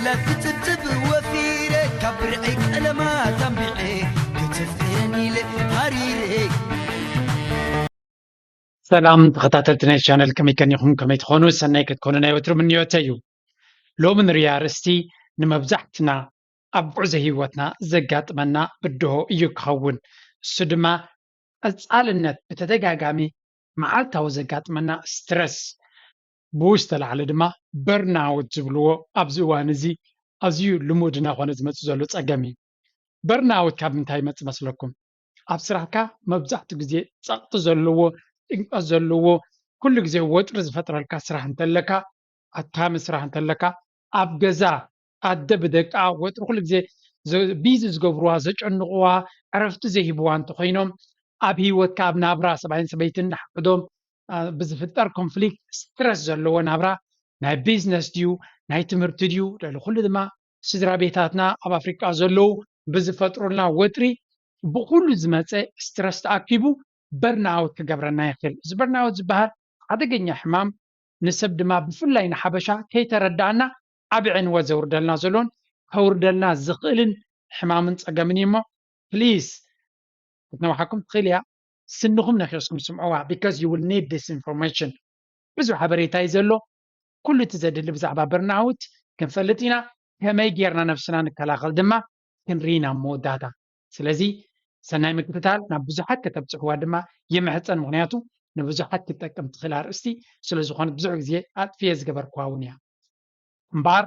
ክጥብጥብ ወፊረ ካብ ብርዒ ቀለማት ኣንቢዐ ክትፍቅረኒ ኢለ ሃሪረ። ሰላም ተኸታተልቲ ናይ ቻነል፣ ከመይ ከኒኹም? ከመይ ትኾኑ? ሰናይ ክትኮኑ ናይ ወትሩ ምንዮተ እዩ። ሎሚ ንሪኦ ኣርእስቲ ንመብዛሕትና ኣብ ጉዕዞ ህይወትና ዘጋጥመና ብድሆ እዩ ክኸውን። እሱ ድማ ቀጻልነት ብተደጋጋሚ መዓልታዊ ዘጋጥመና ስትረስ፣ ብኡ ዝተላዕለ ድማ በርናውት ዝብልዎ ኣብዚ እዋን እዚ ኣዝዩ ልሙድ እናኾነ ዝመጽእ ዘሎ ጸገም እዩ። በርናውት ካብ ምንታይ ይመጽእ መስለኩም? ኣብ ስራሕካ መብዛሕትኡ ግዜ ጸቕጢ ዘለዎ፣ ጭንቀት ዘለዎ፣ ኩሉ ግዜ ወጥሪ ዝፈጥረልካ ስራሕ እንተለካ፣ ኣድካሚ ስራሕ እንተለካ፣ ኣብ ገዛ ኣደ ብደቃ ወጥሪ ኩሉ ግዜ ቢዚ ዝገብርዋ፣ ዘጨንቕዋ፣ ዕረፍቲ ዘይህብዋ እንተኾይኖም፣ ኣብ ህይወትካ ኣብ ናብራ ሰብኣይን ሰበይትን ንሓድሕዶም ብዝፍጠር ኮንፍሊክት ስትረስ ዘለዎ ናብራ ናይ ቢዝነስ ድዩ ናይ ትምህርቲ ድዩ ልዕሊ ኩሉ ድማ ስድራ ቤታትና ኣብ ኣፍሪቃ ዘለዉ ብዝፈጥሩልና ወጥሪ ብኩሉ ዝመፀ ስትረስ ተኣኪቡ በርናውት ክገብረና ይኽእል። እዚ በርናውት ዝበሃል ሓደገኛ ሕማም ንሰብ ድማ ብፍላይ ንሓበሻ ከይተረዳእና ዓቢ ዕንወት ዘውርደልና ዘሎን ከውርደልና ዝኽእልን ሕማምን ጸገምን እዩ እሞ ፕሊስ ክትነውሓኩም ትኽእል እያ። ስንኹም ነኺስኩም ስምዕዋ because you will need this information። ብዙሕ ሓበሬታ እዩ ዘሎ። ኩሉ እቲ ዘድሊ ብዛዕባ በርናውት ክንፈልጥ ኢና። ከመይ ጌርና ነብስና ንከላኸል ድማ ክንርኢ ኢና ኣብ መወዳእታ። ስለዚ ሰናይ ምክትታል ናብ ብዙሓት ከተብፅሕዋ ድማ ይምሕፀን። ምክንያቱ ንብዙሓት ክትጠቅም ትኽእል ኣርእስቲ ስለዝኾነት ብዙሕ ግዜ ኣጥፍየ ዝገበርክዋ እውን እያ። እምበኣር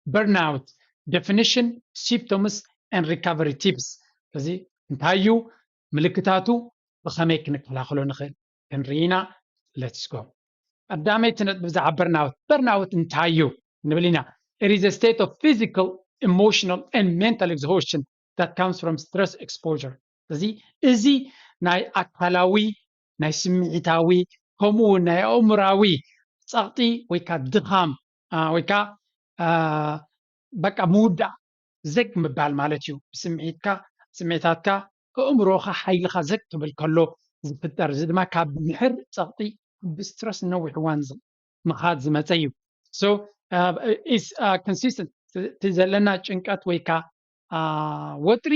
በርናውት፣ ዴፊኒሽን፣ ሲምፕቶምስ ኤንድ ሪካቨሪ ቲፕስ። እዚ እንታይ እዩ? ምልክታቱ ብኸመይ ክንከላኸሎ ንኽእል ክንርኢ ኢና። ሌትስ ጎ። ቀዳመይቲ ነጥቢ ብዛዕባ በርናውት። በርናውት እንታይ እዩ ንብል ኢና? It is a state of physical, emotional and mental exhaustion that comes from stress exposure። እዚ እዚ ናይ ኣካላዊ ናይ ስምዒታዊ ከምኡ እውን ናይ ኣእምራዊ ጸቕጢ ወይ ከዓ ድኻም ወይ ከዓ በቃ ምውዳእ ዘግ ምባል ማለት እዩ። ብስምዒትካ ስምዒታትካ ኣእምሮኻ ሓይልኻ ዘግ ክብል ከሎ ዝፍጠር እዚ ድማ ካብ ምሕር ጸቕጢ ብስትረስ ነዊሕ እዋን ምኻድ ዝመፀ እዩ። So is consistent እቲ ዘለና ጭንቀት ወይ ከዓ ወጥሪ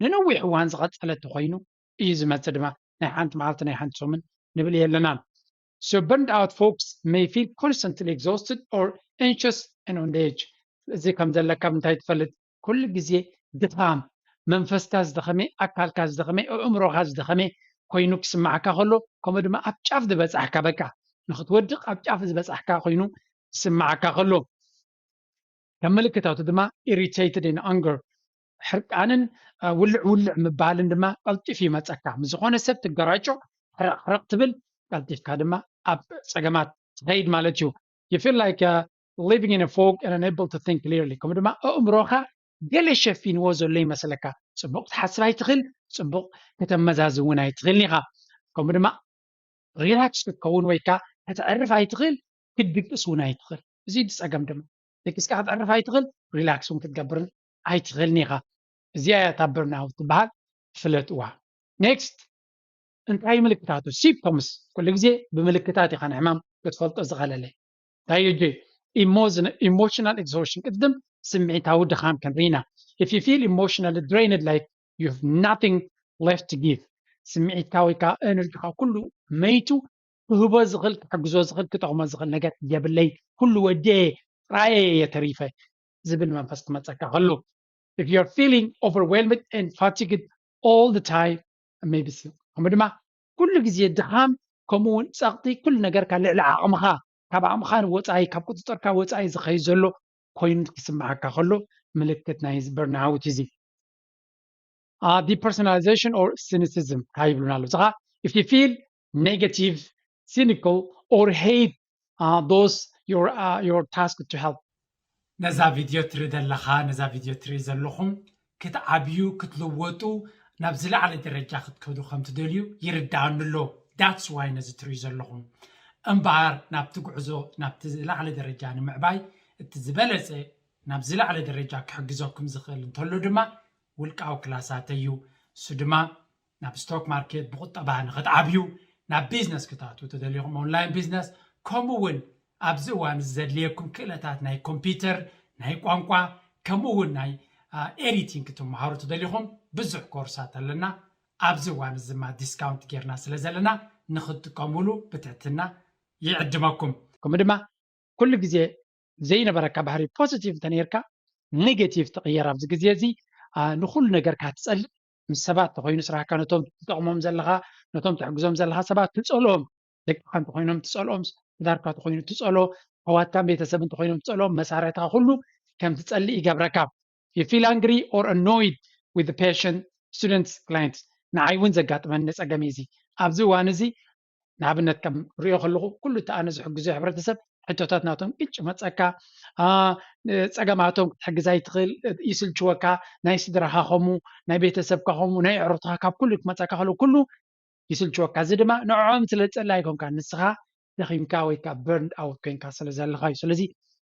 ንነዊሕ እዋን ዝቐፀለ ተኮይኑ እዩ ዝመፅእ ድማ ናይ ሓንቲ መዓልቲ ናይ ሓንቲ ሰሙን ንብል የለናን። So burned out folks may feel constantly exhausted or anxious and on the edge። እዚ ከም ዘለካ እንታይ ትፈልጥ? ኩሉ ግዜ ድኻም፣ መንፈስካ ዝደኸመ፣ ኣካልካ ዝደኸመ፣ ኣእምሮኻ ዝደኸመ ኮይኑ ክስማዓካ ከሎ ከምኡ ድማ ኣብ ጫፍ ዝበፃሕካ በቃ ንክትወድቕ ኣብ ጫፍ ዝበፃሕካ ኮይኑ ክስማዓካ ከሎ ከም ምልክታቱ ድማ irritated and anger ሕርቃንን ውልዕ ውልዕ ምባልን ድማ ቀልጢፉ ይመፀካ። ምስ ዝኾነ ሰብ ትገራጮ ሕረቕ ሕረቕ ትብል ቀልጢፍካ ድማ ኣብ ፀገማት ትኸይድ ማለት እዩ። You feel like living in a fog and unable to think clearly። ከምኡ ድማ ኣእምሮኻ ገለ ሸፊንዎ ዘሎ ይመስለካ። ፅቡቕ ትሓስብ ኣይትኽእል፣ ፅቡቕ ከተመዛዝን እውን ኣይትኽእልን ኢኻ። ከምኡ ድማ ሪላክስ ክትከውን ወይ ከዓ ከተዕርፍ ኣይትኽእል፣ ክትድቅስ እውን ኣይትኽእል። እዚ ድፀገም ድማ ደቂስካ ክትዕርፍ ኣይትኽእል፣ ሪላክስ እውን ክትገብርን ኣይትኽእልን ኢኻ። እዚኣ እያ እታ በርናውት ትበሃል። ፍለጥዋ። ኔክስት እንታይ ምልክታቱ? ሲምፕቶምስ። ኩሉ ግዜ ብምልክታት ኢኻ ንሕማም ክትፈልጦ ዝቐለለ። እንታይ እዩ? ኢሞሽናል ኤግዞሽን፣ ቅድም ስምዒታዊ ድኻም ክንርኢና። If you feel emotionally drained, like you have nothing left to give፣ ስምዒትካ ወይ ከዓ ኤነርጂካ ኩሉ መይቱ ክህቦ ዝኽእል ክሕግዞ ዝኽእል ክጠቕሞ ዝኽእል ነገር የብለይ፣ ኩሉ ወዲኤ ጥራየ እየ ተሪፈ ዝብል መንፈስ ክመፀካ ከሎ። If you are feeling overwhelmed and fatigued all the time, maybe so። ከምኡ ድማ ኩሉ ግዜ ድኻም ከምኡ እውን ፀቕጢ ኩሉ ነገርካ ልዕሊ ዓቕምኻ ካብ ዓቕምኻ ወፃኢ ካብ ቁፅፅርካ ወፃኢ ዝኸይድ ዘሎ ኮይኑ ክስምዓካ ከሎ ምልክት ናይ በርናውት እዚ። Depersonalization or cynicism እንታይ ይብሉና ኣሎ? እዚ ከዓ if you feel negative, cynical or hate those your your task to help። ነዛ ቪድዮ ትርኢ ዘለኻ ነዛ ቪድዮ ትርኢ ዘለኹም ክትዓብዩ ክትልወጡ ናብ ዝለዓለ ደረጃ ክትከዱ ከም ትደልዩ ይርድኣኒ ኣሎ። That's why ነዚ ትርእዩ ዘለኹም። እምበኣር ናብቲ ጉዕዞ ናብቲ ዝለዓለ ደረጃ ንምዕባይ እቲ ዝበለፀ ናብ ዝለዓለ ደረጃ ክሕግዘኩም ዝኽእል እንተሎ ድማ ውልቃዊ ክላሳተይ እዩ። እሱ ድማ ናብ ስቶክ ማርኬት ብቁጠባ ንክትዓብዩ ናብ ቢዝነስ ክትኣትዉ ተደሊኹም ኦንላይን ቢዝነስ ከምኡ እውን ኣብዚ እዋን እዚ ዘድልየኩም ክእለታት ናይ ኮምፒውተር ናይ ቋንቋ ከምኡ እውን ናይ ኤዲቲንግ ክትመሃሩ ትደሊኹም ብዙሕ ኮርሳት ኣለና። ኣብዚ እዋን እዚ ድማ ዲስካውንት ጌርና ስለ ዘለና ንክትጥቀሙሉ ብትሕትና ይዕድመኩም። ከምኡ ድማ ኩሉ ግዜ ዘይነበረካ ባህሪ ፖዚቲቭ እንተነይርካ ኔጌቲቭ ትቕየር። ኣብዚ ግዜ እዚ ንኩሉ ነገርካ ትፀልእ። ምስ ሰባት ተኮይኑ ስራሕካ ነቶም ትጠቕሞም ዘለካ ነቶም ትሕግዞም ዘለካ ሰባት ትፀልኦም። ደቅካ እንተኮይኖም ትፀልኦም፣ ትዳርካ ተኮይኑ ትፀሎ፣ ኣሕዋትካን ቤተሰብ እንተኮይኖም ትፀልኦም፣ መሳርሕትካ ኩሉ ከም ትፀልእ ይገብረካ። You feel angry or annoyed with the patient, students, clients. ንዓይ እውን ዘጋጥመኒ ፀገም እዩ እዚ። ኣብዚ እዋን እዚ ንኣብነት ከም ሪኦ ከለኹ ኩሉ እቲ ኣነ ዝሕግዞ ሕብረተሰብ ሕቶታት ናቶም ቅጭ መፀካ፣ ፀገማቶም ክትሕግዝ ኣይትኽእል፣ ይስልችወካ። ናይ ስድራኻ ከምኡ፣ ናይ ቤተሰብካ ከምኡ፣ ናይ ዕሩትካ ካብ ኩሉ ክመፀካ ከሎ ኩሉ ይስልችወካ። እዚ ድማ ንዕኦም ስለ ዝፀላ ኣይኮንካ፣ ንስኻ ደኺምካ ወይ ከዓ በርንድ ኣውት ኮይንካ ስለ ዘለኻ እዩ። ስለዚ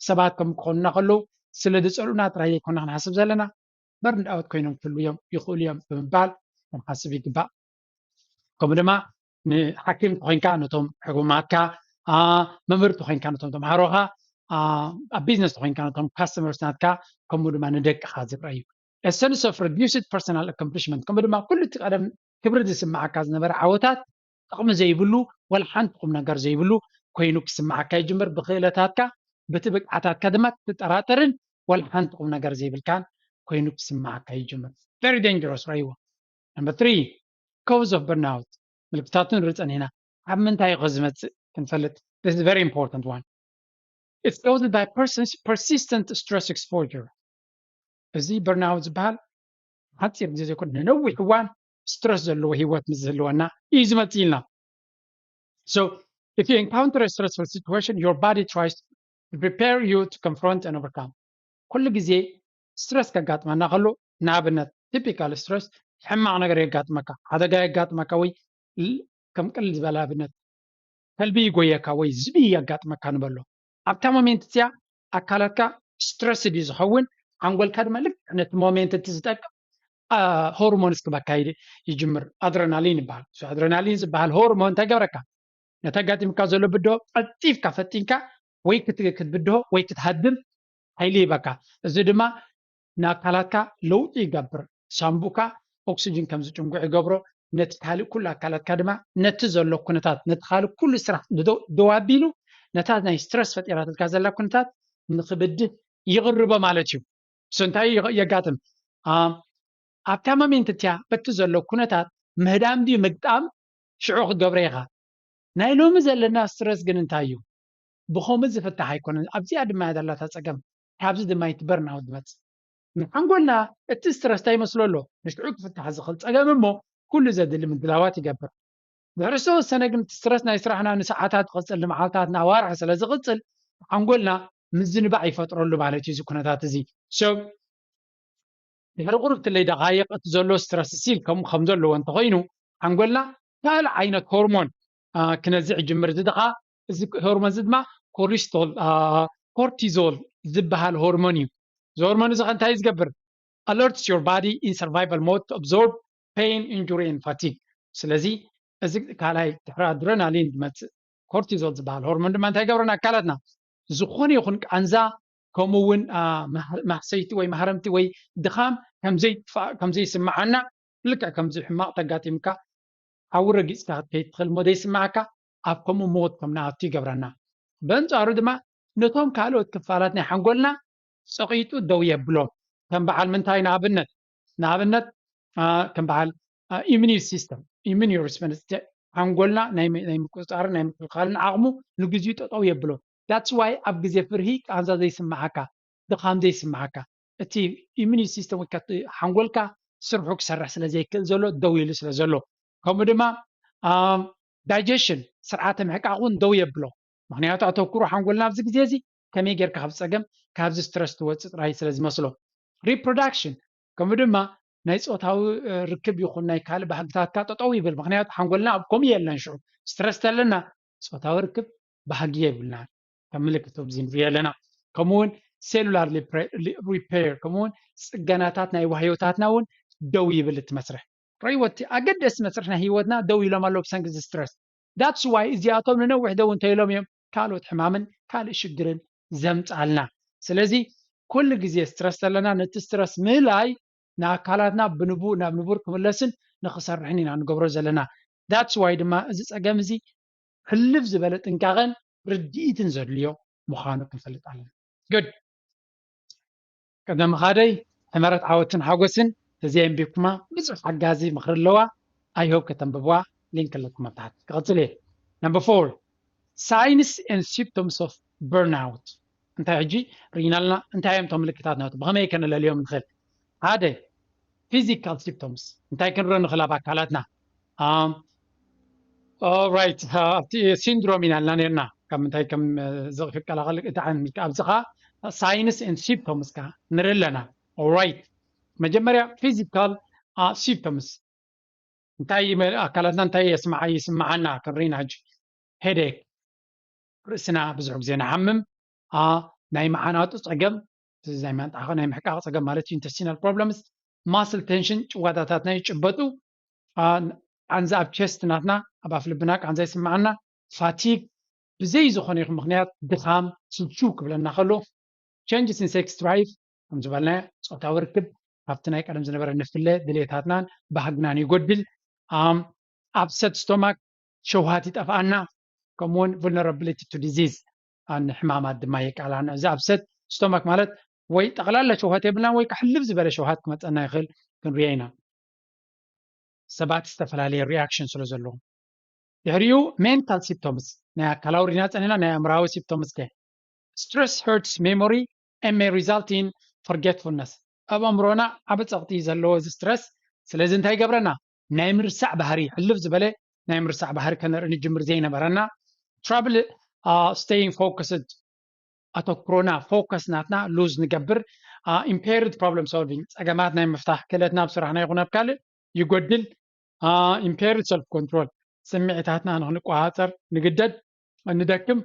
ሰባት ከም ክኾኑና ከለዉ ስለ ዝፀልኡና ጥራይ ዘይኮና ክንሓስብ ዘለና፣ በርንድ ኣውት ኮይኖም ክህሉ እዮም ይኽእሉ እዮም ብምባል ክንሓስብ ይግባእ። ከምኡ ድማ ንሓኪም ተኮይንካ ነቶም ሕጉማትካ፣ መምህር ተኮይንካ ነቶም ተምሃሮካ፣ ኣብ ቢዝነስ ተኮይንካ ነቶም ካስተመርስ ናትካ፣ ከምኡ ድማ ንደቅካ ዝረአ እዩ። A sense of reduced personal accomplishment፣ ከምኡ ድማ ኩሉ እቲ ቀደም ክብሪ ዝስምዓካ ዝነበረ ዓወታት ጥቕሚ ዘይብሉ፣ ወላ ሓንቲ ቁም ነገር ዘይብሉ ኮይኑ ክስምዓካ ይጅምር። ብክእለታትካ፣ ብቲ ብቅዓታትካ ድማ ክትጠራጠርን ወላ ሓንቲ ቁም ነገር ዘይብልካን ኮይኑ ክስምዓካ ይጅምር። Very dangerous፣ ረይዎ። Number three, cause of burnout፣ ምልክታቱ ንርኢ ጸኒሕና። ካብ ምንታይ እዩ ዝመጽእ ክንፈልጥ። This is very important one. It's caused by persist- persistent stress exposure። እዚ በርናውት ዝበሃል ሓፂር ግዜ ዘይኮነ ንነዊሕ እዋን ስትረስ ዘለዎ ህይወት ምስ ዝህልወና እዩ ዝመፅእ ኢልና። So if you encounter a stressful situation, your body tries to prepare you to confront and overcome. ኩሉ ግዜ ስትረስ ከጋጥመና ከሎ፣ ንኣብነት ቲፒካል ስትረስ፣ ሕማቕ ነገር የጋጥመካ፣ ሓደጋ የጋጥመካ፣ ወይ ከም ቅልል ዝበለ ኣብነት ከልቢ ይጎየካ ወይ ዝብኢ የጋጥመካ ንበሎ። ኣብታ ሞሜንት እዚኣ ኣካላትካ ስትረስ ድዩ ዝኸውን፣ ሓንጎልካ ድማ ልክዕ ነቲ ሞሜንት እቲ ዝጠቅም ሆርሞንስ ክበካይድ ይጅምር። ኣድረናሊን ይበሃል። ኣድረናሊን ዝበሃል ሆርሞን እንታይ ገብረካ? ነቲ ኣጋጢምካ ዘሎ ብድሆ ቀልጢፍካ ፈጢንካ ወይ ክትብድሆ ወይ ክትሃድም ሓይሊ ይበካ። እዚ ድማ ንኣካላትካ ለውጢ ይገብር። ሳምቡእካ ኦክስጅን ከም ዝጭንጉዕ ይገብሮ። ነቲ ካልእ ኩሉ ኣካላትካ ድማ ነቲ ዘሎ ኩነታት፣ ነቲ ካልእ ኩሉ ስራሕ ደው ኣቢሉ ነታ ናይ ስትረስ ፈጢራትልካ ዘላ ኩነታት ንክብድህ ይቕርቦ ማለት እዩ። So እንታይ የጋጥም? ኣብታ ሞሜንት እቲያ በቲ ዘሎ ኩነታት ምህዳም ድዩ ምግጣም ሽዑ ክትገብሮ ኢኻ። ናይ ሎሚ ዘለና ስትረስ ግን እንታይ እዩ? ብኸምኡ ዝፍታሕ ኣይኮነን። ኣብዚኣ ድማ እያ ዘላታ ጸገም። ካብዚ ድማ እዩ እቲ በርናውት ዝመጽእ። ንሓንጎልና እቲ ስትረስ እንታይ ይመስሎ ኣሎ? ንሽዑ ክፍታሕ ዝኽእል ጸገም እሞ ኩሉ ዘድሊ ምድላዋት ይገብር። ድሕሪ ዝተወሰነ ግን እቲ ስትረስ ናይ ስራሕና ንሰዓታት ይቕጽል፣ ንመዓልታት፣ ንኣዋርሕ ስለ ዝቕጽል ሓንጎልና ምዝንባዕ ይፈጥረሉ ማለት እዩ እዚ ኩነታት እዚ። So ድሕሪ ቁሩብ ትለይ ደቓይቕ እቲ ዘሎ ስትረስ ሲል ከም ከም ዘለዎ እንተኾይኑ ሓንጎልና ካልእ ዓይነት ሆርሞን ክነዝዕ ይጅምር። እዚ ድኻ እዚ ሆርሞን እዚ ድማ ኮሪስቶል ኮርቲዞል ዝበሃል ሆርሞን እዩ። እዚ ሆርሞን እዚ እንታይ ዝገብር? Alerts your body in survival mode to absorb pain, injury and fatigue። ስለዚ እዚ ካልኣይ ድሕሪ ኣድረናሊን ዝመፅእ ኮርቲዞል ዝበሃል ሆርሞን ድማ እንታይ ይገብረና? ኣካላትና ዝኾነ ይኹን ቃንዛ ከምኡ እውን ማህሰይቲ ወይ ማህረምቲ ወይ ድኻም ከም ዘይስምዓና ልክዕ ከምዚ ሕማቕ ተጋጢምካ ሓዊ ረጊፅካ ክትከይድ ትኽእል እሞ ዘይስምዓካ ኣብ ከምኡ ሞት ከም ንኣቱ ይገብረና። በንፃሩ ድማ ነቶም ካልኦት ክፋላት ናይ ሓንጎልና ፀቒጡ ደው የብሎም። ከም በዓል ምንታይ? ንኣብነት ንኣብነት ከም በዓል ኢሚኒ ሲስተም ኢሚኒ ሪስፖንስ ሓንጎልና ናይ ምቁፅፃርን ናይ ምክልኻልን ዓቕሙ ንግዚኡ ጠጠው የብሎ። That's why ኣብ ግዜ ፍርሂ ቃንዛ ዘይስምዓካ፣ ድኻም ዘይስምዓካ፣ እቲ ኢሚኒ ሲስተም ወይ ሓንጎልካ ስርሑ ክሰርሕ ስለ ዘይክእል ዘሎ፣ ደው ኢሉ ስለ ዘሎ። ከምኡ ድማ ዳይጀሽን ስርዓተ ምሕቃቕ እውን ደው የብሎ። ምክንያቱ ኣተኩሮ ሓንጎልና ኣብዚ ግዜ እዚ ከመይ ጌርካ ካብ ፀገም ካብዚ ስትረስ ትወፅእ ጥራይ ስለ ዝመስሎ። ሪፕሮዳክሽን ከምኡ ድማ ናይ ፆታዊ ርክብ ይኹን ናይ ካልእ ባህግታትካ ጠጠው ይብል። ምክንያቱ ሓንጎልና ኣብ ከምኡ የለን። ሽዑ ስትረስ ተለና ፆታዊ ርክብ ባህጊ የብልና። ከም ምልክት ኣብዚ ንሪኦ ኣለና። ከምኡውን ሴሉላር ሪፔር ከምኡውን ፅገናታት ናይ ዋህዮታትና እውን ደው ይብል እቲ መስርሕ። ረይወቲ ኣገደስቲ መስርሕ ናይ ህይወትና ደው ኢሎም ኣለዉ ብሰንኪ እዚ ስትረስ። That's why እዚኣቶም ንነዊሕ ደው እንተኢሎም እዮም ካልኦት ሕማምን ካልእ ሽግርን ዘምፃልና። ስለዚ ኩሉ ግዜ ስትረስ ዘለና ነቲ ስትረስ ምእላይ ንኣካላትና ብንቡእ ናብ ንቡር ክምለስን ንክሰርሕን ኢና ንገብሮ ዘለና። That's why ድማ እዚ ፀገም እዚ ሕልፍ ዝበለ ጥንቃቐን ርድኢትን ዘድልዮ ምዃኑ ክንፈልጥ ኣለና። Good። ቀደም ኻደይ ሕመረት ዓወትን ሓጎስን እዚ ኣንቢብኩማ ብዙሕ ሓጋዚ ምኽሪ ኣለዋ። I hope ከተንብብዋ። ሊንክ ኣለኩም ኣብ ታሕቲ። ክቕጽል እየ። Number four, signs and symptoms of burnout። እንታይ ሕጂ ርኢናልና፣ እንታይ እዮም እቶም ምልክታት ናቱ፣ ብኸመይ ከነለልዮም ንኽእል? ሓደ፣ ፊዚካል ሲምፕቶምስ፣ እንታይ ክንርኢ ንኽእል ኣብ ኣካላትና? Um, right፣ ኣብቲ ሲንድሮም ኢና ልና ነርና፣ ካብ ምንታይ ከም ዝክከላኸል እቲ ዓይነት ምልክት። ኣብዚ ኸዓ ሳይንስ ኤንድ ሲምፕቶምስ ከ ንርኢ ኣለና። Right፣ መጀመርያ ፊዚካል ሲምፕቶምስ እንታይ ይመ- ኣካላትና እንታይ የስምዓ ይስምዓና ክንርኢና። ሕጂ ሄዴክ፣ ርእስና ብዙሕ ግዜ ንሓምም። አ ናይ መዓናጡ ጸገም፣ እዚ ናይ ማንጣኸ ናይ ምሕቃቕ ጸገም ማለት እዩ። ኢንተስቲናል ፕሮብለምስ፣ ማስል ቴንሽን፣ ጭዋዳታትና ይጭበጡ። አ ቃንዛ ኣብ ቸስት ናትና፣ ኣብ ኣፍ ልብና ቃንዛ ይስምዓና። ፋቲግ፣ ብዘይ ዝኾነ ይኹን ምኽንያት ድኻም ስልችው ክብለና ከሎ። ቼንጅስ ኢን ሴክስ ድራይቭ፣ ከም ዝበልናዮ ጾታዊ ርክብ ካብቲ ናይ ቀደም ዝነበረ ንፍለ ድሌታትናን ባህግናን ይጎድል። ኣም ኣፕሰት ስቶማክ፣ ሸውሃት ይጠፍኣና። ከምኡውን vulnerability to disease፣ ንሕማማት ድማ የቃላና። እዚ ኣፕሰት ስቶማክ ማለት ወይ ጠቕላላ ሸውሃት የብልናን ወይ ከዓ ሕልፍ ዝበለ ሸውሃት ክመፀና ይኽእል፣ ክንሪኦ ኢና። ሰባት ዝተፈላለየ ሪያክሽን ስለ ዘለዎም። ድሕሪኡ ሜንታል ሲምፕቶምስ፣ ናይ ኣካላዊ ሪና ፀኒና፣ ናይ ኣእምራዊ ሲምፕቶምስ ከ? Stress hurts memory and may result in forgetfulness። ኣብ ኣእምሮና ዓቢ ጸቕጢ እዩ ዘለዎ እዚ ስትረስ። ስለዚ እንታይ ይገብረና? ናይ ምርሳዕ ባህሪ፣ ሕልፍ ዝበለ ናይ ምርሳዕ ባህሪ ከነርኢ ንጅምር። ዘይነበረና ትራብል ስቴይንግ ፎከስድ፣ ኣተኩሮና፣ ፎከስ ናትና ሉዝ ንገብር። ኢምፔርድ ፕሮብለም ሶልቪንግ፣ ጸገማት ናይ ምፍታሕ ክእለትና ኣብ ስራሕና ይኹን ኣብ ካልእ ይጎድል። ኢምፔርድ ሰልፍ ኮንትሮል፣ ስምዒታትና ንክንቆጻጸር ንግደድ፣ ንደክም።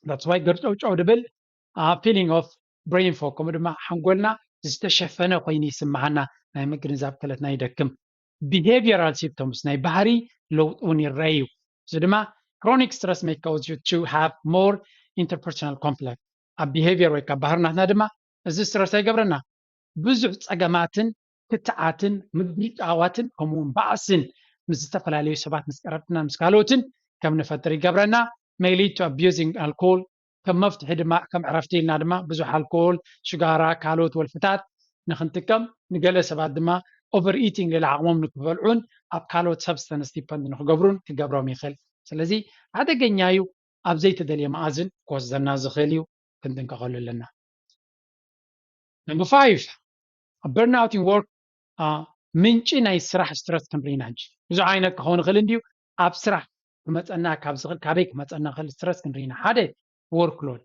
That's why ገርጨውጨው ድብል ፊሊንግ ኦፍ ብሬን ፎግ፣ ከምኡ ድማ ሓንጎልና ዝተሸፈነ ኮይኑ ይስምዓና፣ ናይ ምግንዛብ ክእለትና ይደክም። ቢሄቪራል ሲምፕቶምስ፣ ናይ ባህሪ ለውጢ እውን ይረኣዩ። እዚ ድማ chronic stress may cause you to have more interpersonal conflict። ኣብ ቢሄቪየር ወይ ካብ ባህርናትና ድማ እዚ ስትረስ ይገብረና፣ ብዙሕ ጸገማትን ክትዓትን ምግጫዋትን ከምኡውን ባእስን ምስ ዝተፈላለዩ ሰባት፣ ምስ ቀረብትና፣ ምስ ካልኦትን ከም ንፈጥር ይገብረና። May lead to abusing alcohol፣ ከም መፍትሒ ድማ ከም ዕረፍቲ ኢልና ድማ ብዙሕ ኣልኮል፣ ሽጋራ፣ ካልኦት ወልፍታት ንክንጥቀም፣ ንገለ ሰባት ድማ ኦቨር ኢቲንግ፣ ልዕሊ ዓቕሞም ንክበልዑን ኣብ ካልኦት ሰብስተንስ ዲፐንድ ንክገብሩን ክገብሮም ይኽእል። ስለዚ ሓደገኛ እዩ፣ ኣብ ዘይተደልየ መኣዝን ክወስደና ዝኽእል እዩ፣ ክንጥንቀቐሉ ኣለና። ነምበር ፋይቭ፣ በርንኣውት ኢን ወርክ፣ ምንጪ ናይ ስራሕ ስትረስ ክንርኢና። ሕጂ ብዙሕ ዓይነት ክኸውን ይኽእል እንድዩ። ኣብ ስራሕ ክመፀና ካብ ዝኽእል፣ ካበይ ክመፀና ክእል ስትረስ ክንርኢና። ሓደ፣ ወርክ ሎድ፣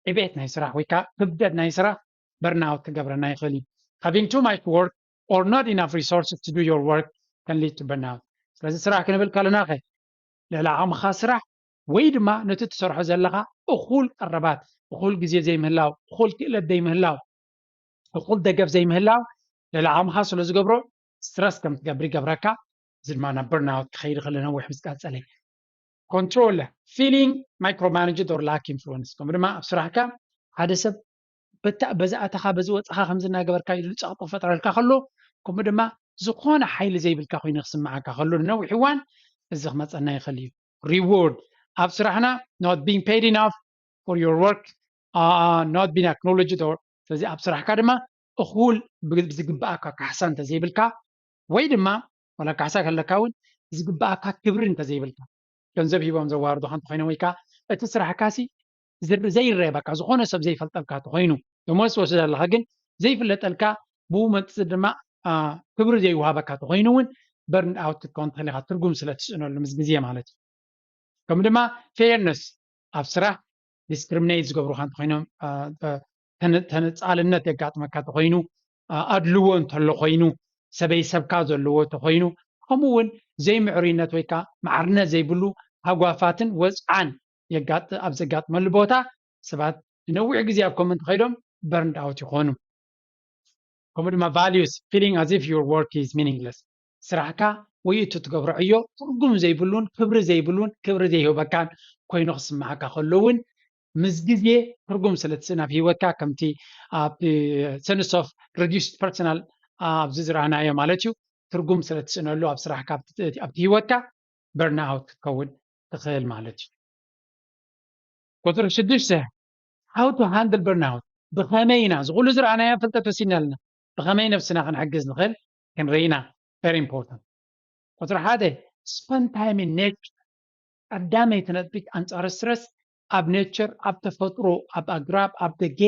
ዕቤት ናይ ስራሕ ወይ ከዓ ክብደት ናይ ስራሕ በርንኣውት ክገብረና ይኽእል እዩ። Having too much work or not enough resources to do your work can lead to burnout። ስለዚ ስራሕ ክንብል ከለና ከ ልዕሊ ዓቕምኻ ስራሕ ወይ ድማ ነቲ ትሰርሖ ዘለኻ እኹል ቀረባት፣ እኹል ግዜ ዘይምህላው፣ እኹል ክእለት ዘይምህላው፣ እኹል ደገፍ ዘይምህላው ልዕሊ ዓቕምኻ ስለ ዝገብሮ ስትረስ ከም ትገብር ይገብረካ። እዚ ድማ ናብ በርንኣውት ክኸይድ ከሎ ነዊሕ ምስ ቀጸለ። ኮንትሮል ፊሊንግ ማይክሮ ማኔጅድ ኦር ላክ ኢንፍሉወንስ፣ ከምኡ ድማ ኣብ ስራሕካ ሓደ ሰብ በታ በዚ ኣተኻ በዚ ወፅኻ ከምዚ እናገበርካ ኢሉ ፀቕጢ ክፈጥረልካ ከሎ፣ ከምኡ ድማ ዝኾነ ሓይሊ ዘይብልካ ኮይኑ ክስምዓካ ከሎ ንነዊሕ እዋን እዚ ክመፀና ይኽእል እዩ። ሪዎርድ ኣብ ስራሕና፣ not being paid enough for your work, not being acknowledged or፣ ስለዚ ኣብ ስራሕካ ድማ እኹል ብዝግባኣካ ካሕሳ እንተዘይብልካ ወይ ድማ ዋላ ካሕሳ ከለካ እውን ዝግባኣካ ክብሪ እንተዘይብልካ፣ ገንዘብ ሂቦም ዘዋርዱኻ እንተኮይኖም ወይ ከዓ እቲ ስራሕካሲ ዝር- ዘይረበካ፣ ዝኾነ ሰብ ዘይፈልጠልካ ተኮይኑ፣ ደሞዝ ትወስድ ኣለካ ግን ዘይፍለጠልካ፣ ብኡ መጥፅእ ድማ ክብሪ ዘይወሃበካ ተኮይኑ እውን በርንድ ኣውት ክትከውን ትኽእል ኢኻ፣ ትርጉም ስለ ትስእነሉ ምስ ግዜ ማለት እዩ። ከምኡ ድማ ፌርነስ ኣብ ስራሕ ዲስክሪሚኔት ዝገብሩካ እንተኮይኖም፣ ተነፃልነት የጋጥመካ ተኮይኑ፣ ኣድልዎ እንተሎ ኮይኑ፣ ሰበይ ሰብካ ዘለዎ ተኮይኑ፣ ከምኡ እውን ዘይምዕሩይነት ወይ ከዓ ማዕርነት ዘይብሉ ሃጓፋትን ወፅዓን ኣብ ዘጋጥመሉ ቦታ ሰባት ንነዊሕ ግዜ ኣብ ኮመንት ከይዶም በርንድ ኣውት ይኾኑ። ከምኡ ድማ ቫሊዩስ፣ feeling as if your work is meaningless፣ ስራሕካ ወይ እቲ ትገብሮ ዕዮ ትርጉም ዘይብሉን ክብሪ ዘይብሉን ክብሪ ዘይህበካን ኮይኑ ክስምዓካ ከሎ እውን ምስ ግዜ ትርጉም ስለ ትስእን ኣብ ህይወትካ ከምቲ ኣብ sense of reduced personal ኣብዚ ዝረኣናዮ ማለት እዩ ትርጉም ስለ ትስእነሉ ኣብ ስራሕካ ኣብቲ ህይወትካ burnout ክትከውን ትኽእል ማለት እዩ። ቁፅሪ ሽዱሽተ how to handle burnout ብኸመይ ኢና ዝኩሉ ዝረኣናዮ ፍልጠት ወሲድና ኣለና ብኸመይ ነብስና ክንሕግዝ ንኽእል ክንርኢ ኢና very important ቁፅሪ ሓደ spend time in nature ቀዳመይቲ ነጥቢ ኣንፃር stress ኣብ nature ኣብ ተፈጥሮ ኣብ ኣግራብ ኣብ ደገ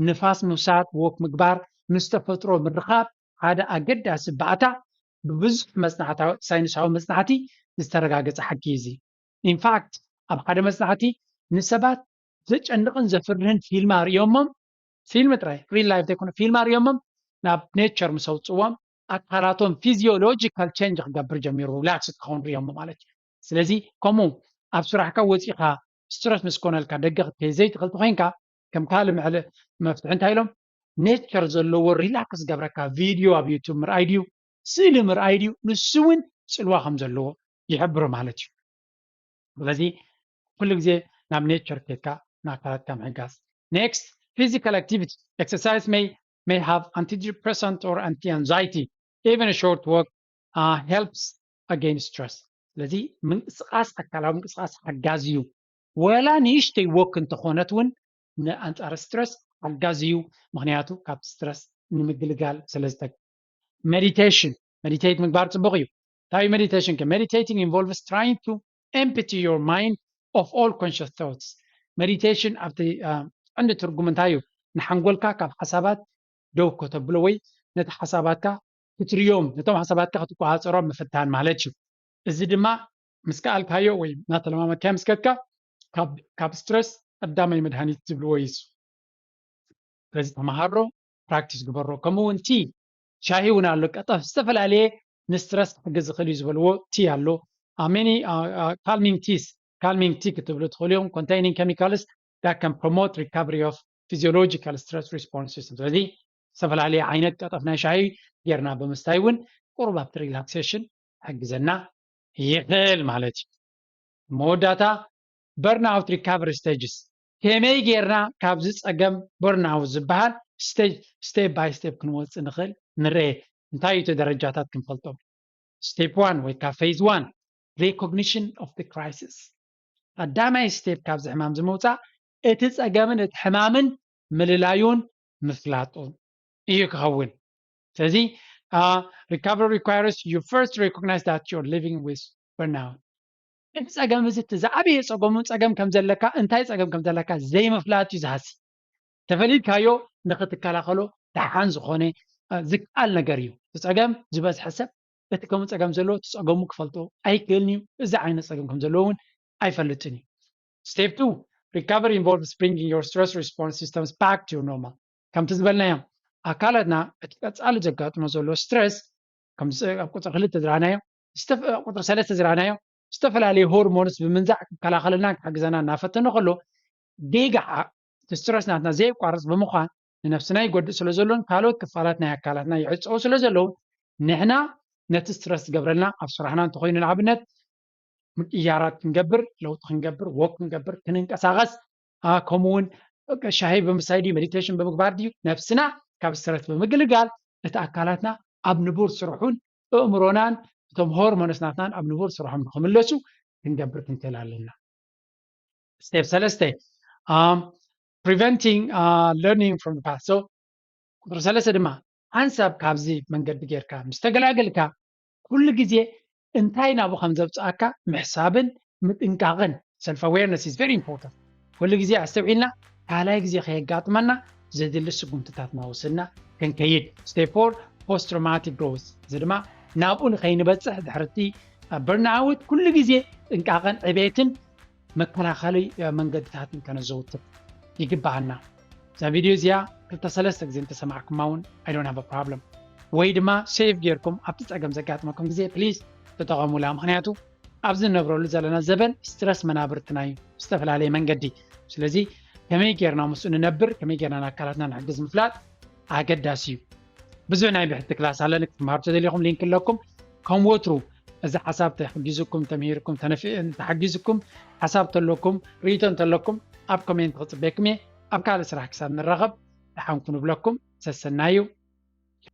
ንፋስ ምውሳድ walk ምግባር ምስ ተፈጥሮ ምርኻብ ሓደ ኣገዳሲ ባእታ ብብዙሕ መፅናዕታዊ ሳይንሳዊ መፅናዕቲ ዝተረጋገፀ ሓቂ እዩ እዚ in fact ኣብ ሓደ መፅናዕቲ ንሰባት ዘጨንቕን ዘፍርህን ፊልም ኣርእዮሞም ፊልም ጥራይ real life ዘይኮነ ፊልም ኣርእዮሞም ናብ nature ምስ ኣውፅዎም ኣካላቶም physiological change ክገብር ጀሚሩ relaxed ክኸውን ርእዮሞ ማለት እዩ ስለዚ ከምኡ ኣብ ስራሕካ ወፂኻ stress ምስ ኮነልካ ደገ ክትከይድ ዘይትኽእል ተኮይንካ ከም ካልእ መፍትሒ እንታይ ኢሎም nature ዘለዎ relax ዝገብረካ video ኣብ YouTube ምርኣይ ድዩ ስእሊ ምርኣይ ድዩ ንሱ እውን ፅልዋ ከም ዘለዎ ይሕብሮ ማለት እዩ ስለዚ ኩሉ ግዜ ናብ nature ከድካ ንኣካላትካ ምሕጋዝ next physical activity exercise may may have antidepressant or anti-anxiety even a short walk uh, helps against stress ስለዚ ምንቅስቃስ ኣካላዊ ምንቅስቃስ ሓጋዚ እዩ ወላ ንእሽተይ walk እንተኾነት እውን ንኣንፃር stress ሓጋዚ እዩ ምክንያቱ ካብ stress ንምግልጋል ስለ ዝጠቅም meditation meditate ምግባር ፅቡቅ እዩ እንታይ meditation ከ meditating involves trying to empty your mind of all conscious thoughts meditation ኣብቲ ቀንዲ ትርጉም እንታይ እዩ ንሓንጎልካ ካብ ሓሳባት ደው ከተብሎ ወይ ነቲ ሓሳባትካ ክትርዮም ነቶም ሓሳባትካ ክትቆፃፀሮም ምፍታን ማለት እዩ እዚ ድማ ምስ ከኣልካዮ ወይ እናተለማመድካዮ ምስ ከድካ ካብ stress ቀዳማይ መድሃኒት ዝብልዎ እዩ ስለዚ ተምሃሮ practice ግበሮ ከምኡ እውን ቲ ሻሂ እውን ኣሎ ቀጠፍ ዝተፈላለየ ን stress ክሕግዝ ዝኽእል እዩ ዝበልዎ ቲ ኣሎ many calming teas calming tea ክትብሉ ትኽእሉ እዮም containing chemicals that can promote recovery of physiological stress response system ስለዚ ዝተፈላለየ ዓይነት ቀጠፍ ናይ ሻሂ ጌርና ብምስታይ እውን ቁሩብ ኣብቲ relaxation ክሕግዘና ይኽእል ማለት እዩ መወዳእታ burnout recovery stages ከመይ ጌርና ካብዚ ፀገም burnout ዝበሃል step by step ክንወፅእ ንኽእል ንርአ እንታይ እዩ ደረጃታት ክንፈልጦም step one ወይ ካብ phase one recognition of the crisis ቀዳማይ step ካብዚ ሕማም ዝምውፃእ እቲ ፀገምን እቲ ሕማምን ምልላዩን ምፍላጡን እዩ ክኸውን ስለዚ recovery requires you first recognize that you're living with burnout እቲ ፀገም እዚ እቲ ዝዓበየ ፀገሙ ፀገም ከም ዘለካ እንታይ ፀገም ከም ዘለካ ዘይምፍላጥ እዩ ዝሃሲ ተፈሊጥካዮ ንክትከላኸሎ ደሓን ዝኾነ ዝከኣል ነገር እዩ እቲ ፀገም ዝበዝሐ ሰብ እቲ ከምኡ ፀገም ዘለዎ እቲ ፀገሙ ክፈልጦ ኣይክእልን እዩ እዚ ዓይነት ፀገም ከም ዘለዎ እውን ኣይፈልጥን እዩ step two recovery involves bringing your stress response systems back to your normal ከምቲ ዝበልናዮም ኣካላትና እቲ ቀፃሊ ዘጋጥሞ ዘሎ stress ኣብ ቁፅሪ ክልተ ዝረኣናዮ ቁፅሪ ሰለስተ ዝረኣናዮ ዝተፈላለዩ hormones ብምንዛዕ ክከላኸለልና ክሕግዘና እናፈተነ ከሎ ጌጋ እቲ stress ናትና ዘየቋርፅ ብምዃን ንነፍስና ይጎድእ ስለ ዘሎን ካልኦት ክፋላት ናይ ኣካላትና ይዕፀው ስለ ዘለውን ንሕና ነቲ stress ዝገብረልና ኣብ ስራሕና እንተኮይኑ ንኣብነት ምቅያራት ክንገብር ለውጢ ክንገብር walk ክንገብር ክንንቀሳቀስ ከምኡ እውን ሻሂ ብምስታይ ድዩ meditation ብምግባር ድዩ ነብስና ካብ stress ብምግልጋል እቲ ኣካላትና ኣብ ንቡር ስርሑን ኣእምሮናን እቶም hormones ናትናን ኣብ ንቡር ስርሖም ንክምለሱ ክንገብር ክንክእል ኣለና step ሰለስተ preventing learning from the past so ቁፅሪ ሰለስተ ድማ ሓንሳብ ካብዚ መንገዲ ጌርካ ምስ ተገላገልካ ኩሉ ግዜ እንታይ ናብኡ ከም ዘብፅኣካ ምሕሳብን ምጥንቃቕን self awareness is very important ኩሉ ግዜ ኣስተውዒልና ካልኣይ ግዜ ከየጋጥመና ዘድሊ ስጉምትታት እናወሰድና ክንከይድ step four post traumatic growth እዚ ድማ ናብኡ ንኸይንበፅሕ ድሕርቲ burnout ኩሉ ግዜ ጥንቃቐን ዕቤትን መከላኸሊ መንገድታትን ከነዘውትር ይግባኣና እዛ ቪድዮ እዚኣ ክልተ ሰለስተ ግዜ እንተሰማዕኩማ እውን I don't have a problem ወይ ድማ save ጌርኩም ኣብቲ ፀገም ዘጋጥመኩም ግዜ please ተጠቐሙላ ምክንያቱ ኣብዚ ንነብረሉ ዘለና ዘበን stress መናብርትና እዩ ዝተፈላለየ መንገዲ ስለዚ ከመይ ጌርና ምስኡ ንነብር ከመይ ጌርና ንኣካላትና ንሕግዝ ምፍላጥ ኣገዳሲ እዩ ብዙሕ ናይ ብሕቲ ክላስ ኣለኒ ክትምሃሩ ተደሊኹም link ኣለኩም ከም ወትሩ እዚ ሓሳብ ተሕጊዝኩም ተምሂርኩም ተነፊ ተሓጊዝኩም ሓሳብ ተለኩም ርእቶ እንተለኩም ኣብ ኮሜንት ክጽበየኩም እየ። ኣብ ካልእ ስራሕ ክሳብ ንራኸብ ደሓን ኩኑ ብለኩም። ሰሰናዩ።